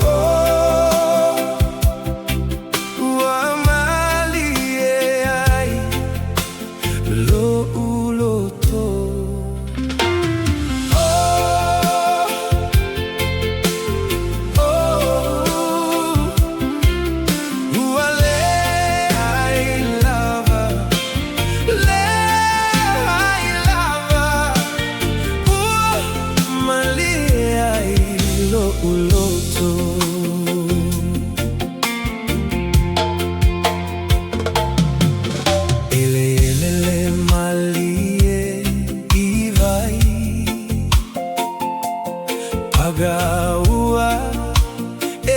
Oh, ua malie ai loʻu loto. Oh, oh, ua leai lava, leai lava, ua malie ai loʻu loto. Eleele le malie i wai, paga ua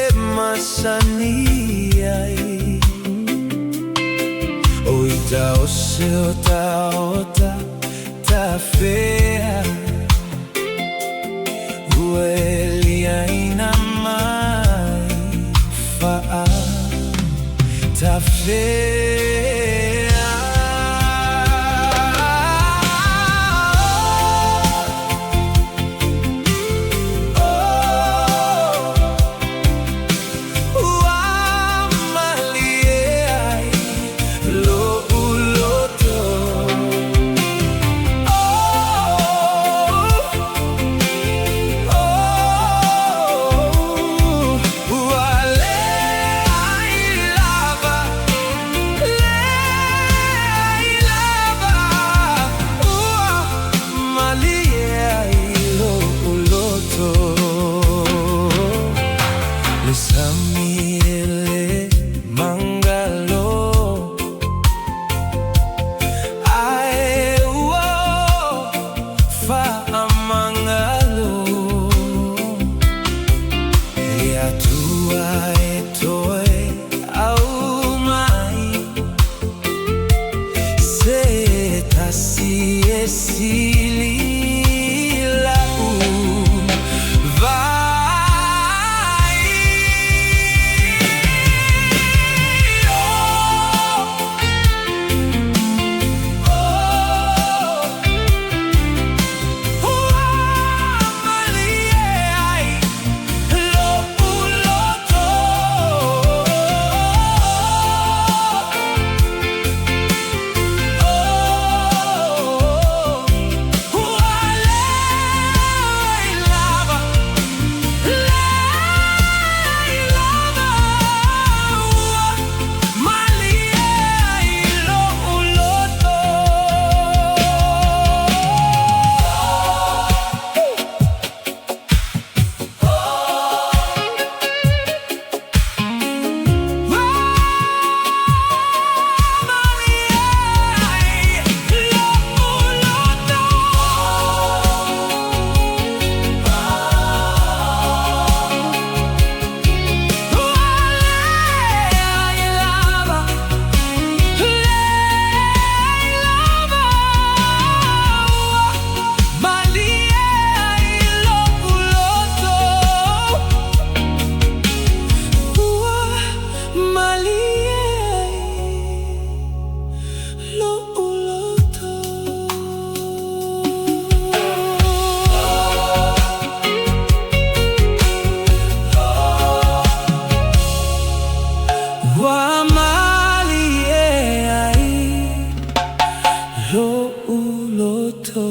e masani ai. O ita ose o ta ota tafea, ua e liaina mai faa tafea. Oh, ua malie ai loʻu loto. Oh, oh, ua leai lava, leai lava, ua malie ai loʻu loto. Le sami e le magalo, ae ua faamagalo. Le Atua e toe aumai se tasi e sili la'u vaai. Oh, oh, ua malie ai loʻu loto. Oh, ua leai lava, leai lava, ua malie ai loʻu loto. Ua malie ai loʻu loto. Ua leai lava, leai lava, ua malie ai loʻu loto. Ua malie ai loʻu loto. Ua malie ai loʻu loto.